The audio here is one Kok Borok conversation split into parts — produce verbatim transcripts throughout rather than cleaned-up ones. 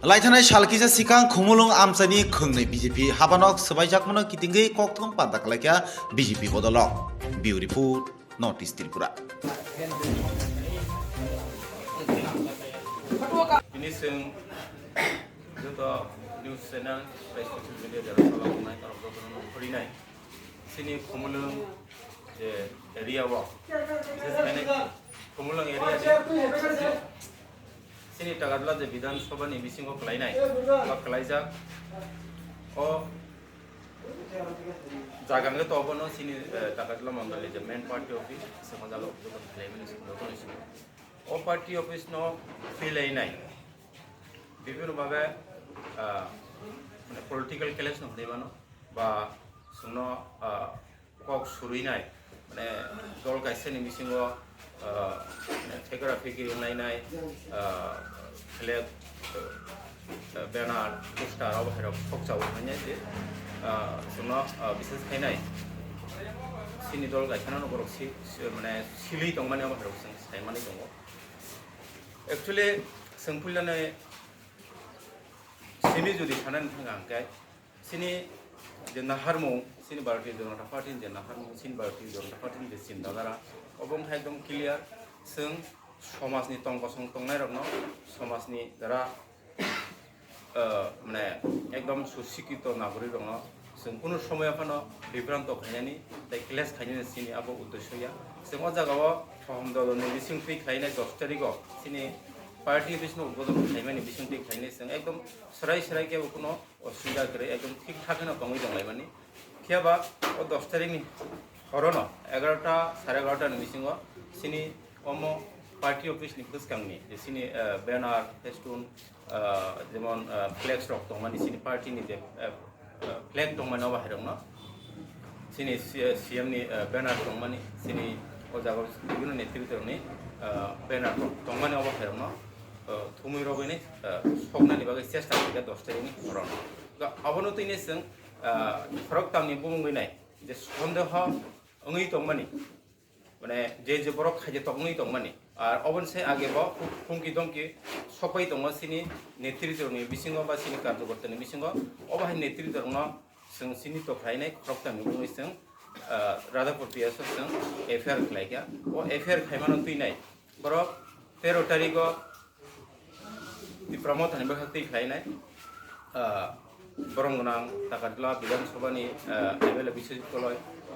Laithanai sal kisa sikang Khumulwng amchaini khwngnwi B J P habanok swbaijakmano kitingwi kokthum panda khlaikha B J P bodolrok. Bureau Report, North East Tripura. Tini chwng joto news channel tei social media jora follow khainai norok jotono phwrwinai. Chini Khumulwng je area o, bises khainai Khumulwng area ni chini Takarjala je Bidhan Sabha ni bisingo khlainai ba khlaijak o jaga hwnkhe to obono chini, eh, Takarjala mondol ni je main party office se mojago joto khlaimani jotono sini. O party office no philainai bibhinno bhabe, ah, mane political clash no hwnwi mano ba chwngno, ah, kok surwinai, mane dol kaisani bisingo, ah, mane phekra phekri wnglainai, ah, flag, ah, banner, poster abo hairok sokchawi wnglainai je, ah, chwngno, ah, bises khainai chini dol kaisano borok si, si, mane silwi tongmani abo hairok chwng saimani tongo. Actually, chwng puilano simi jodi sanani thang ang khe, chini je naharmung, chini Bharatiya Janata Party ni je naharmung, chini Bharatiya Janata Party ni je chinta dhara, obo wngkha ekdom clear. Chwng somajni tong kosong tongnairokno, somajni jara, ah, mane ekdom susikito nagorikrokno chwng kunu somoyo phano bibranto khainani tei clash khainani chini abo uddesyo ya. Chwng o jagao Sohom Doloni bisingtwi khlainai dos tarigo chini party office no udbodon khlaimani bisingtwi khlainai chwng ekdom swrai swrai kebo kuno osubida kwrwi ekdom thik thak kheno tongwi tonglaimani. Phiya ba o dos tarikni horono egarota, sare egarota ni bisingo chini omo party office ni bwskangni je chini, eh, banner, festoon, eh, jemon, eh, flex rok tongmani chini party ni je, eh, eh, flag tongmani obo hairokno chini C-, C M ni, eh, banner tongmani chini o jaga bibhinno netrito rokni, eh, banner rok tongmani obo hairokno, eh, thumwi rogwini, eh, soknani bagwi chesta khaikha dos tarikni horono. Ga-, abono twini chwng, eh, khorok tamni bumungwi nai je sondeho wngwi tongmani, mane je je borok khaije tongwi tongmani. Ar oboni se age bo humki domki sokpai tongo chini netrito rokni bisingo ba chini karjokorta ni bisingo. Obo hai netrito rokno chwng chini to khlainai khorok tamni bumungwi chwng, ah, Radhapur P S o chwng F I R khlaikha. O F I R khaimano twinai borok tero tarigo Tipra Motha ni bwkhak twi khlainai, ah, borong gwnang Takarjala Bidhan Sabha ni, ah, M L A Biswajit Koloi,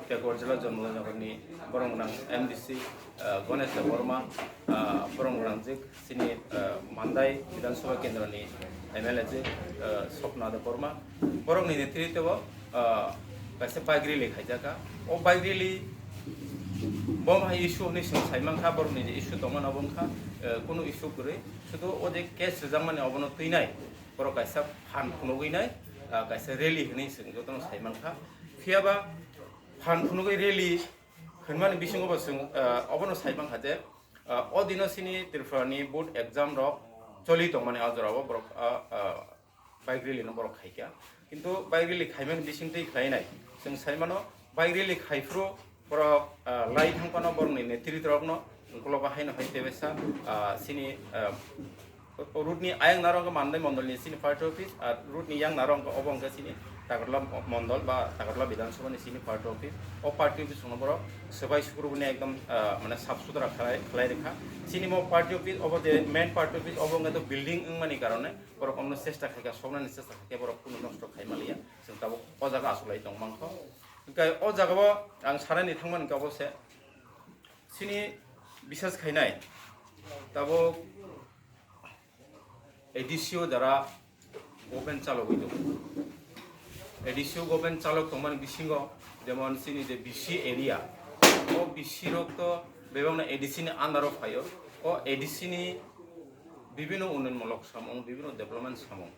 Takarjala Janmanagar ni borong gwnang M D C, ah, Ganesh Debbarma, ah, borong gwnang jik chini, ah, Mandai Bidhan Sabha kendro ni M L A jik, ah, Swapna Debbarma, borok ni netrito o, ah, kaisa bike rally khaijak kha. O bike rally bo hai issue hinwi chwng sai mankha, borok ni je issue tongmani obo wngkha, eh, kunu issue kwrwi. Sudu o je case rwjakmani obono twinai, borok kaisa phan phunugwi nai, ah, kaisa rally hinwi chwng jotono sai mankha. Phiya ba phan phunugwi rally hwnmani bisingo bo chwng, ah, obono sai mankha je, ah, o dino chini Tripura ni board exam rok choli tongmani a jora o borok, ah, ah, bike rally no borok khaikha. Kintu bike rally khaimani bisingtwi khlainai. Chwng saimano bike rally khaiphuru borok, ah, lai thangphano borokni netrito rokno ukulok haino hai tebaisa, ah, chini, ah, road ni ayang narok Mandai mondol ni chini party office, ah, road ni yang narok obo wngkha chini Takarla mondol ba Takarla Bidhan Sabha ni chini party office. O party office no borok swbai sukrubuni ekdom, ah, mane sap sutra khlai, khlai rwkha. Chini mo party office obo je main party office obo wngkha to building wngmani karone borok omno chesta khaikha, soknani chesta khaikha, borok kunu nosto khai manliya. Chwng tabuk o jaga achuklai tong mankho. Hwnkhe o jagao ang sanani thangmani hwnkhe obo se chini bisas khainai tabuk A D C o jara government chalogwi tongo. A D C o government chalok tongmani bisingo jemon chini je B C area, o B C rok to bebakno A D C ni under o phaio. O A D C ni bibhinno unnayonmulok samung, bibhinno development samung,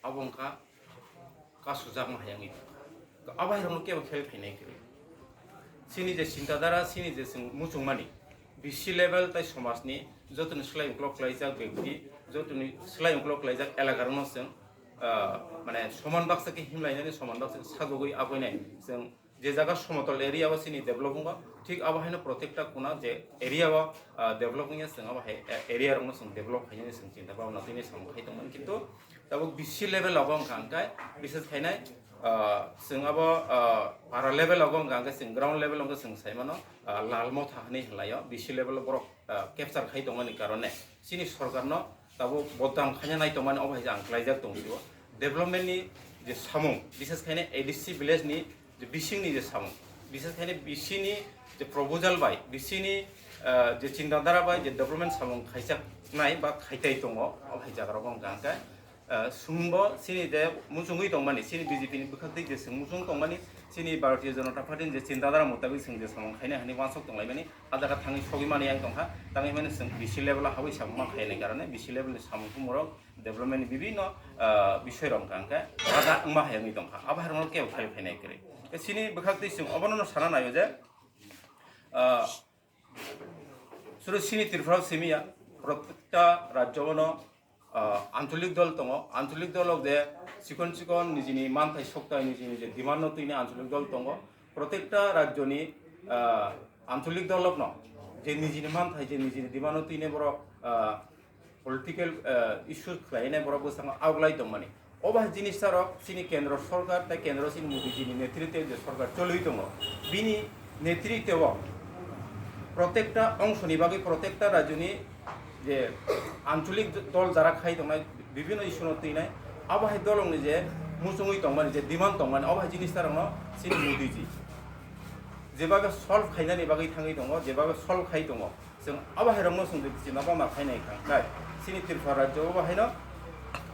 abo wngkha kasujakma hai wngwi tongkha. To abo hai rokno kebo khel khainai kwrwi. Chini je chintadara, chini je chwng muchungmani, B C level tai somajni jotoni slai uklok klaijak bekti, jotoni slai uklok klaijak elaka rokno chwng, ah, mane soman baksa khe himlainani, soman baksa khe sajagwi aboinai chwng je jaga somotol area o chini develop wngkha, thik abo haino protekta kuna je area o, ah, develop wngya, chwng abo hai, eh, area rokno chwng develop khainani chwng chinta bhabna tini samung khai tongmani, kintu Tabuk B C level ogo wngkha hwnkhe, bises khainai, ah, chwng abo, ah, para level ogo wngkha hwnkhe, chwng ground level ogo chwng saimano, ah, lal motha hwnwi hwnlaio, B C level o borok, ah, capture khai tongmani karone chini sorkarno tabuk bodam khaina nai tongmani, obo hai je ang klaijak tong sio. Development ni je samung, bises khainai A D C village ni je bisingni je samung, bises khainai B C ni je proposal bai, B C ni, ah, je chinta dhara bai je development samung khaijaknai ba khaitai tongo, obo hai jaga rok wngkha hwnkhe, ah, chwngbo chini je muchungwi tongmani, chini B J P ni bwkhaktwi je chwng muchung tongmani, chini Bharatiya Janata Party ni je chinta dhara mutabik chwng je samung khainai hwnwi uansuk tonglaimani, a jaga thangwi sogwi mani yang tongkha, tangwi mani chwng B C level o habwi samung ma khainai karone B C level ni samung thumung rok development ni bibinno, ah, bisoi rok wngkha hwnkhe badak wngma hai wngwi tongkha, abo hai rokno kebo khai phainai kwrwi. Tei chini bwkhaktwi chwng obono no sana naio je, ah, suru chini Tripura o simi ya, protekta rajyo o no, ah, ancholik dol tongo, ancholik dol rok je chikon chikon nijini manthai soktai nijini je demand no twini ancholik dol tongo, protekta rajyo ni, ah, ancholik dol rok no je nijini manthai je nijini demand no twini borok, ah, political, eh, issues khlainai borok bwskango auglai tongmani. O bahai jinis rok chini kendro sorkar tei kendro chini Modi jini netritwe je sorkar cholwi tongo, bini netritwe o protekta ongsoni bagwi protekta rajyoni je ancholik dol jara khai tongnai bibhinno issue no twinai, abo hai dolongni je muchungwi tongmani je demand tongmani, o bahai jinis rokno chini Modi ji jebabe solve khainani bagwi thangwi tongo, jebabe solve khai tongo. Chwng abo hai rokno chwng chinta bhabna khainai kha, khe chini Tripura rajyo o haino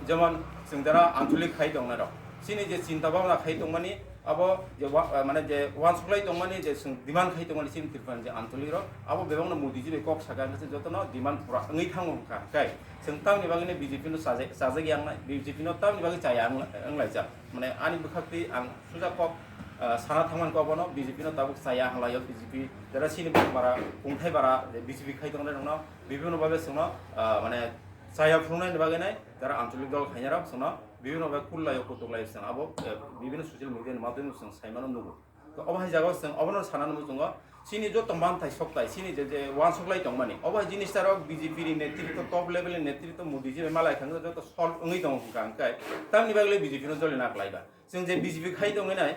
jemon chwng jara ancholik khai tongnai rok, chini je chinta bhabna khai tongmani abo je wa-, mane je uansuklai tongmani je chwng demand khai tongmani chini Tripura ni je ancholik rok abo bebakno Modi ji bai kok saka hwnkhe jotono demand pura wngwi thango hwnkha, khe chwng tamni bagwino B J P no chajak, chajak yangnai, B J P no tamni bagwi chaya wngla-, wnglaijak. Mane ani bwkhaktwi ang suja kok, ah, sana thangmani kok bono B J P no tabuk chaya hwnlaio, B J P jara chini bara kungthai bara je B J P khai tongnai rokno bibhinno bhabe chwngno, ah, mane chaya phunuknaini bagwi nai jara ancholik dol khainai rok chwngno bibhinno bhabe kullaio kutuklaio chwng abo, eh, bibhinno social media ni madhyome chwng saimano nugo. To obo hai jagao chwng obono sanani muchungo chini joto manthai soktai chini je, je uansuklai tongmani obo hai jinis rok B J P ni netritwo top level ni netritwo Modi ji bai malai thangwi joto solve wngwi tongo hwnkha hwnkhe tamni bagwi B J P no jolina kwlaiba. Chwng je B J P khai tongwi nai,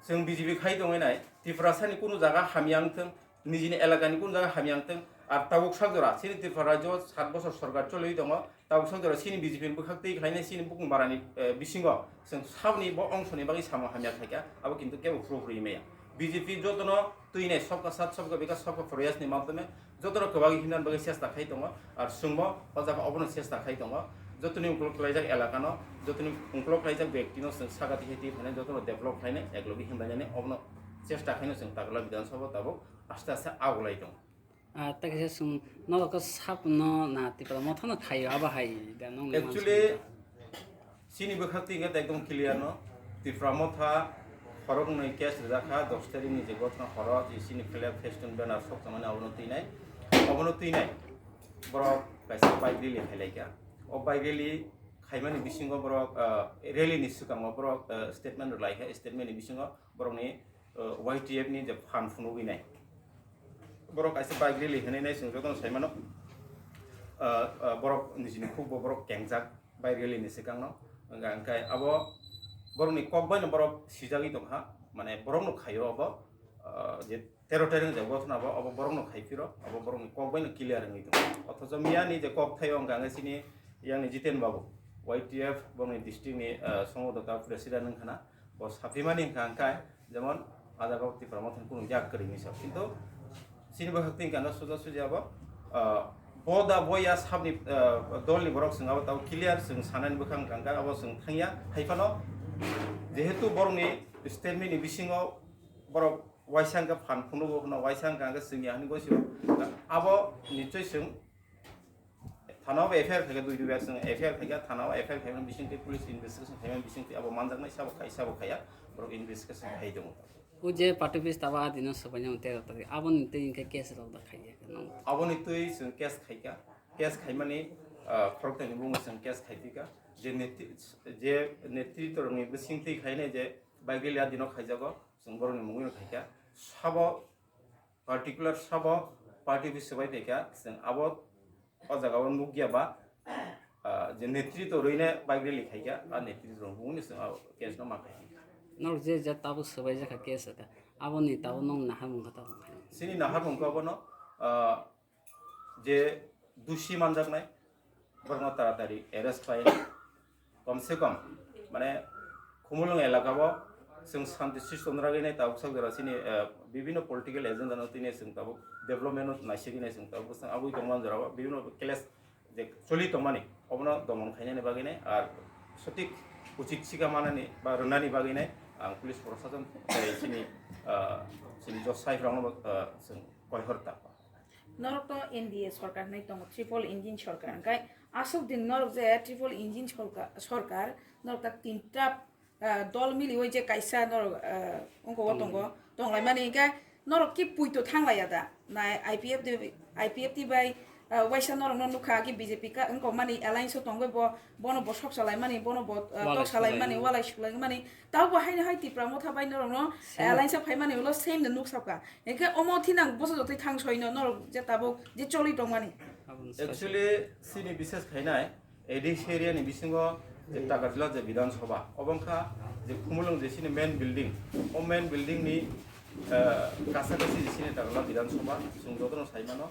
chwng B J P khai tongwi nai, Tiprasani kunu jaga hamya wngthwng, nijini elakani kunu jaga hamya wngthwng, ar tabuk sak jora chini Tripura rajyo o sat bochor sorkar choliwi tongo, tabuk sak jora chini B J P ni bwkhak twi khlainai chini bukung barani, eh, bisingo chwng saboni bo ongsoni bagwi samung hamya khaikha, abo kintu kebo phuru phuru maya. B J P jotono twinai sabka sath, sabka bikas, sabka prayas ni madhyome jotono kwbangwi himnani bagwi chesta khai tongo, ar chwngbo o jaga obono chesta khai tongo. Jotoni uklok khlaijak elakano, jotoni uklok khlaijak bektino chwng sagati hai twi phainai, jotono develop khlainai, eklogi himlainani obono chesta khaino chwng Takarla Bidhan Sabha tabuk aste aste agulai tongo. Ah, tei kaisa chwng nogo khe saphano na Tipra Mothano khaio abo hai da nongni Actually, mansa. Chini bwkhak twi hwnkhe ekdom clear no, Tipra Motha khoroknwi case rijak kha, dos tarikni je gotna horo je chini flag, festoon, banner sok tongmani abono twinai, abono twinai borok kaisa bike rally khailaikha. O bike rally khaimani bisingo borok, ah, rally ni swkango borok, ah, statement rwlaikha, statement ni bisingo borokni, ah, Y T F ni je phan phunugwi nai. Borok kaisa bike rally hwnwi nai chwng jotono saimano, ah, ah, borok nijini khukbo borok kengjak. Bai rally ni swkang no, hwnka hwnkhe abo borok ni kok bai no borok sijagwi tongkha, mane borok no khaio abo, ah, je tero tero wngjago thwna abo, abo borok no khai phiro, abo borok ni kok bai no clear wngwi tongo. Othocho miya ni je kok thaio hwnka hwnkhe chini yang ni Jiten Babu, Y T F borok ni district ni, ah, songbodo ta president wngkha na, bo saphimani hwnka hwnkhe, jemon, a jaga o Tipra Motha ni kunu yak kwrwi ni sa. Kintu chini bwkhak twi hwnka no suja suji abo, ah, bo da bo ya sabni, ah, dol ni borok chwng abo tabo clear chwng sanani bwkhak hwnka hwnkhe abo chwng thangya. Hai phano jehetu borok ni statement ni bisingo borok waisa hwnkhe phan phunugo hwno, waisa hwnka hwnkhe chwngya hwnwi gosio. Abo nichoi chwng Thana o F I R khaikha, dui dui bar chwng F I R khaikha, thana o F I R khaimani bisingtwi police investigation khaimani bisingtwi abo manjaknai, sabo khai, sabo khaiya, borok investigation khai tongo. O je party office taba adino swbaina tero tarik, aboni twi hwnkhe case rok da khaiya, nang? Aboni twi chwng case khaikha, case khaimani, ah, khoroktaini bumung chwng case khaiphika, je netri-, je netritwrokni bisingtwi khainai je bike rally adino khaijago, chwng borokni mungwino khaikha, sabo particular sabo party office swbai paikha, chwng abo o jaga o nukya ba, Ah, je netrito rwine bike rally khaikha, a netrito rwng bumuni chwng a case no ma khai. Norok je je tabuk swbai jakha case ta. Aboni tabuk nong naharmung kha tabuk khai. Chini naharmung kha bono, ah, je dusi manjaknai, borokno taratari arrest khlai, kom se kom, mane, Khumulwng elaka o chwng santi siston ragwi nai tabuk sak jora chini, eh, bibhinno political agenda no tini chwng tabuk development no naisigwi nai chwng tabuk chwng abui tongma jora o bibhinno clash je choli tongmani obono domon khainani bagwi nai ar sotik uchit sikha manani ba rwnani bagwi nai ang police prosason tei chini, ah, chini josai rokno, ah, chwng koihor ta. Norok to N D A sorkar hinwi tongo, triple engine sorkar, hwnkhe aswk din norok je triple engine sorkar, sorkar norok ta tinta ah, dol miliwi je kaisa norok, ah, wngkok o tongo, tonglaimani hwnkhe norok ki puito thanglaiya da? Nai I P F T, I P F T bai, ah, waisa norokno nukha ki B J P ka wngkok mani alliance o tongwi bo, bono bo sok salaimani, bono bo, ah, tok salaimani, walai suklaimani. Tabuk bo haino hai Tipra Motha bai norokno alliance o phaimani ulo same no nuk sapkha. Hwnkhe omo thinang boso jotoi thang soino norok je tabuk je choli tongmani. Actually, chini bises khainai, A D C area ni bisingo je Takarjala je Bidhan Sabha, obo wngkha je Khumulwng je chini main building, o main building ni, eh, kasa kasi je chini Takarjala Bidhan Sabha, chwng jotono sai mano.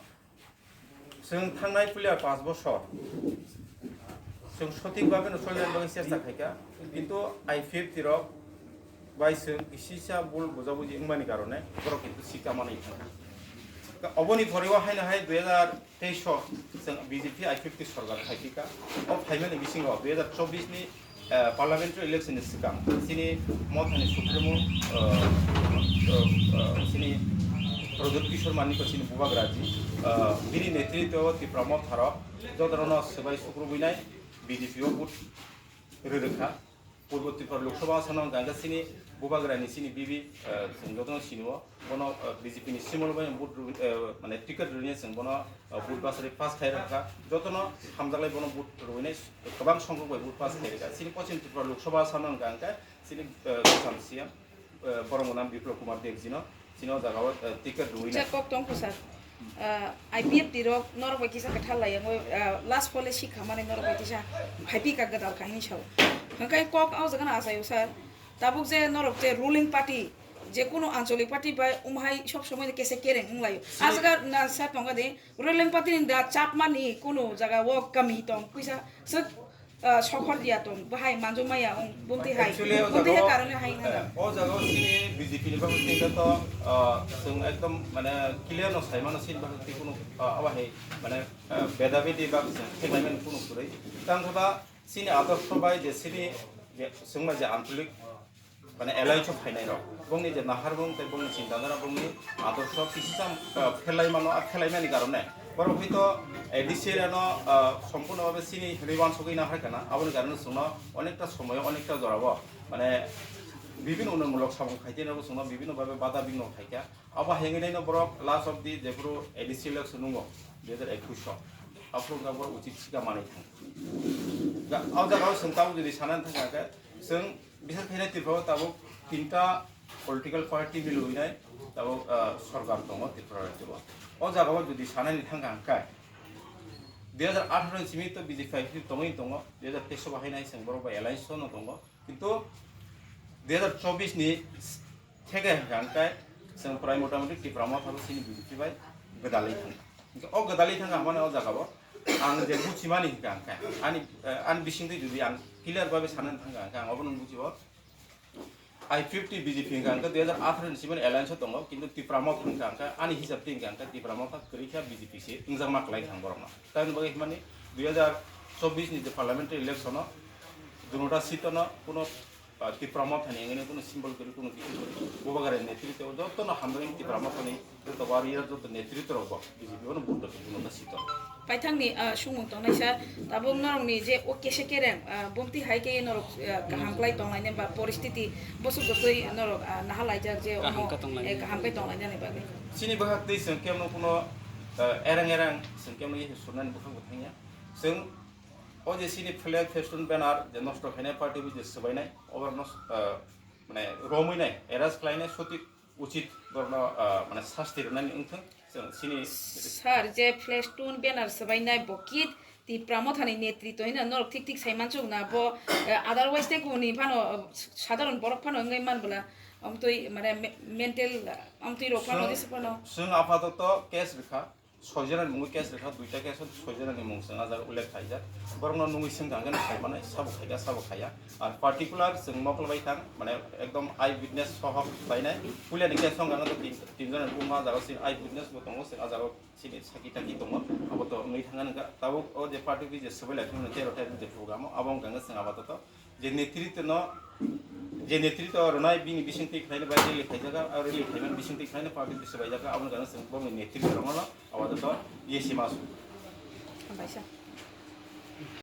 Chwng thangnai puila panch bosor, chwng sothik bhabe no solna bagwi chesta khaikha, kintu I P F T rok bai chwng kisisa bul bujabuji wngmani karone borok kintu sikha manwi thangkha. Oboni pore o haino hai dui hajar teis o chwng B J P I P F T sorkar phai phika. O phaimani bisingo dui hajar chobbish ni, eh, parliamentary election ni swkang chini Mothani Supremo, eh, eh, eh, chini Pradyot Kishore Manik chini bubagraji, eh, bini netritwo o Tipra Motha rok jotono swbai sukrubwinai B J P o vote rwrwkha. Purbo Tripura Lok Sabha asano hwnkha hwnkhe chini bubagrani chini bibi, eh, chwng jotono sinio, bono, eh, B J P ni simol bai vote rw-, eh, mane ticket rwinai chwng bono, eh, vote basari pass khai rwkha. Jotono hamjaklai bono vote rwinai kwbang songkok bai vote pass khai rwkha. Chini Poschim Tripura Lok Sabha asano hwnkha hwnkhe chini, eh, kwcham C M, eh, borok mwnam Biplab Kumar Deb jino. Chini o jaga o, eh, ticket rwui nai. Kok tong kho sir. Ah, I P F T rok norok bai kisa kwthar lai yango, ah, last policy khamani norok bai kisa phaipi ka gadal kha hini sao. Hwnkhe kok o jaga na achaio sir. Tabuk je norok je ruling party, je kuno anchalik party bai umhai sob somoi kese kereng wnglaio. A jaga na sir tonga de ruling party ni da chapmani kuno jaga o kami tong kisa sir. Ah, sokhor dia tong, bahai manjo maya ong, bumti hai. Actually, o jaga o, hai karone hai na. Eh, o jaga o chini B J P ni bagwi tingkha to, ah, chwng ekdom, mane, clear no sai mano, chini bagwi tei kunu, ah, abo hai, mane, ah, beda bedi bagwi chwng thek lai mani kunu kwrwi. Tang khe ba chini adorsho bai je chini je chwng bai je anchalik mane alliance o phainai rok, bongni je naharmung tei bongni chinta dhara, bongni adorsho kisisa, ah, phelai mano, a phelai mani karone borok hoi to A D C area no, ah, sompurno bhabe chini hinwi wansugwi nahar kana, aboni karone chwngno onekta somoyo onekta jorao mane bibhinno unonmulok samung khai tei nogo chwngno bibhinno bhabe bada bigno khai kha. Abo hai wngwi naino borok last of the jephuru A D C election nungo dui hajar ekush o, aphuru wngkha borok uchit sikha manwi thang. Ga-, o jaga o chwng tabuk jodi sanani thangkha khe, chwng bisar khainai Tripura o tabuk tinta political party milwinai tabuk, ah, sorkar tongo Tripura rajyo o. O jaga o jodi sanani thangkha hwnkhe, dui hajar atharo ni simi to B J P I P F T tongwi tongo, dui hajar teis o bo haino hai chwng borok bai alliance o no tongo. Kintu dui hajar chobbish ni theke hwnkha hwnkhe chwng prai motamoti Tipra Motha bo chini B J P bai gwdalwi thangkha. Hwnkhe o gwdalwi thangkha hwnmani o jaga o ang je buchimani hwnkha hwnkhe ani, eh, ani bisingtwi jodi ang clear bhabe sanani thangkha hwnkhe ang obono buchibo I P F T B J P hwnkha hwnkhe dui hajar atharo ni simi alliance o tongo, kintu Tipra Motha hwnkha hwnkhe ani hisab twi hwnkha hwnkhe Tipra Motha kwrwi khe B J P se wngjakma kwlai thang borokno. Tamoni bagwi hwnmani dui hajar chobbish ni je parliamentary election o dunota seat o no kuno, ah, Tipra Motha ni wngwi kuno symbol kwrwi kuno kisi kwrwi. Bubagra ni netritwo o jotono hamjagwi Tipra Motha ni joto warrior joto netritwo rok bo B J P o no vote rwkha dunota seat o. Paithakni, ah, sumung tongnai sir, tabuk norokni je o kese kereng, ah, bumti hai khe norok, ah, kaham kwlai tonglainai ba poristiti bosok jotoi norok, ah, nahalaijak je omo, kaham khe tonglainai, eh, kaham khe tonglainani bagwi. Chini bwkhak twi chwng kemno kuno, ah, ereng ereng chwng kemno ye surnani bwkhak bo thangya. Chwng o je chini flag, festoon, banner je nosto khainai party bo je swbainai, oborokno, ah, mane romwi nai, arrest khlainai, sotik uchit borokno, ah, mane sasti rwnani wngthwng. Chwng chini sir je festoon, banner swbainai bo kit Tipra Mothani netrito hino norok thik thik sai mansuk na bo, eh, otherwise te kuni phano, eh, sadharon borok phano wngwi man bwla, amtwi mane me-, mental, eh, amtwi rok phano Chwng, jesa phano. Chwng apatoto case rikha, soijonani mungo case rikha, duita case o soijonani mung chwng ajak ullekh khaijak. Borokno nungwi swngkha hwnkhe no sai manai, sabo khaikha, sabo khaiya. Ar particular chwng mokol bai thang, mane ekdom eye witness sohok khlainai. Puilani case o hwnkha no tin, tin jonani buma jaga chini eye witness bo tongo, chwng ajak o chini saki taki tongo, abo to wngwi thangkha nokha. Tabuk o je party office je swbai lai phano tei rwthai je program o, abo wngkha hwnkhe chwng apatoto je netrito no, je netrito rwnai bini bisingtwi khlaina bai rally khaijak, a rally khaimani bisingtwi khlaina party office swbaijak, abo wngkha hwnkhe chwng bongni netrito rokno apatoto ye se masu. Hambaisa.